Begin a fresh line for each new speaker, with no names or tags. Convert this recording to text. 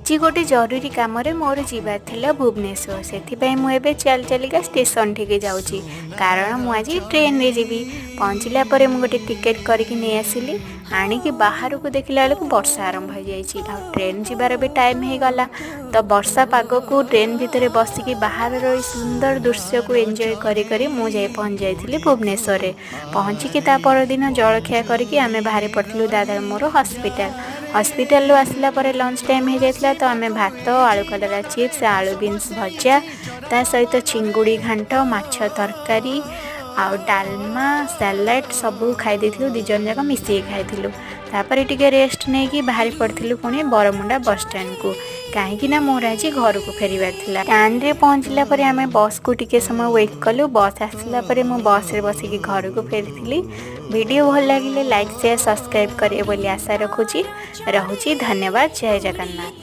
ଆଜି ଗୋଟେ ଜରୁରୀ କାମରେ ମୋର ଯିବାର ଥିଲା ଭୁବନେଶ୍ୱର। ସେଥିପାଇଁ ମୁଁ ଏବେ ଚାଲି ଚାଲିକା ଷ୍ଟେସନ ଠିକି ଯାଉଛି, କାରଣ ମୁଁ ଆଜି ଟ୍ରେନରେ ଯିବି। ପହଞ୍ଚିଲା ପରେ ମୁଁ ଗୋଟେ ଟିକେଟ୍ କରିକି ନେଇ ଆସିଲି। ଆଣିକି ବାହାରକୁ ଦେଖିଲା ବେଳକୁ ବର୍ଷା ଆରମ୍ଭ ହେଇଯାଇଛି ଆଉ ଟ୍ରେନ୍ ଯିବାର ବି ଟାଇମ୍ ହେଇଗଲା। ତ ବର୍ଷା ପାଗକୁ ଟ୍ରେନ୍ ଭିତରେ ବସିକି ବାହାରର ଏଇ ସୁନ୍ଦର ଦୃଶ୍ୟକୁ ଏନ୍ଜୟ କରି କରି ମୁଁ ଯାଇ ପହଞ୍ଚି ଯାଇଥିଲି ଭୁବନେଶ୍ୱରରେ। ପହଞ୍ଚିକି ତା ପରଦିନ ଜଳଖିଆ କରିକି ଆମେ ବାହାରି ପଡ଼ିଥିଲୁ ଦାଦାର ମୋର ହସ୍ପିଟାଲ। ହସ୍ପିଟାଲରୁ ଆସିଲା ପରେ ଲଞ୍ଚ ଟାଇମ୍ ହେଇଯାଇଥିଲା। ତ ଆମେ ଭାତ, ଆଳୁ କଲରା ଚିପ୍ସ, ଆଳୁ ବିନ୍ସ ଭଜା, ତା ସହିତ ଚିଙ୍ଗୁଡ଼ି ଘାଣ୍ଟ, ମାଛ ତରକାରୀ ଆଉ ଡାଲମା, ସାଲାଡ଼ ସବୁ ଖାଇ ଦେଇଥିଲୁ। ଦୁଇ ଜଣ ଯାକ ମିଶିକି ଖାଇଥିଲୁ। ତାପରେ ଟିକେ ରେଷ୍ଟ ନେଇକି ବାହାରି ପଡ଼ିଥିଲୁ ପୁଣି ବରମୁଣ୍ଡା ବସଷ୍ଟାଣ୍ଡକୁ, କାହିଁକି ନା ମୋର ଆଜି ଘରକୁ ଫେରିବାର ଥିଲା। ଷ୍ଟାଣ୍ଡରେ ପହଞ୍ଚିଲା ପରେ ଆମେ ବସ୍କୁ ଟିକେ ସମୟ ୱେଟ୍ କଲୁ। ବସ୍ ଆସିଲା ପରେ ମୁଁ ବସ୍ରେ ବସିକି ଘରକୁ ଫେରିଥିଲି। ଭିଡ଼ିଓ ଭଲ ଲାଗିଲେ ଲାଇକ୍, ସେୟାର, ସବସ୍କ୍ରାଇବ୍ କରିବେ ବୋଲି ଆଶା ରଖୁଛି। ରହୁଛି, ଧନ୍ୟବାଦ। ଜୟ ଜଗନ୍ନାଥ।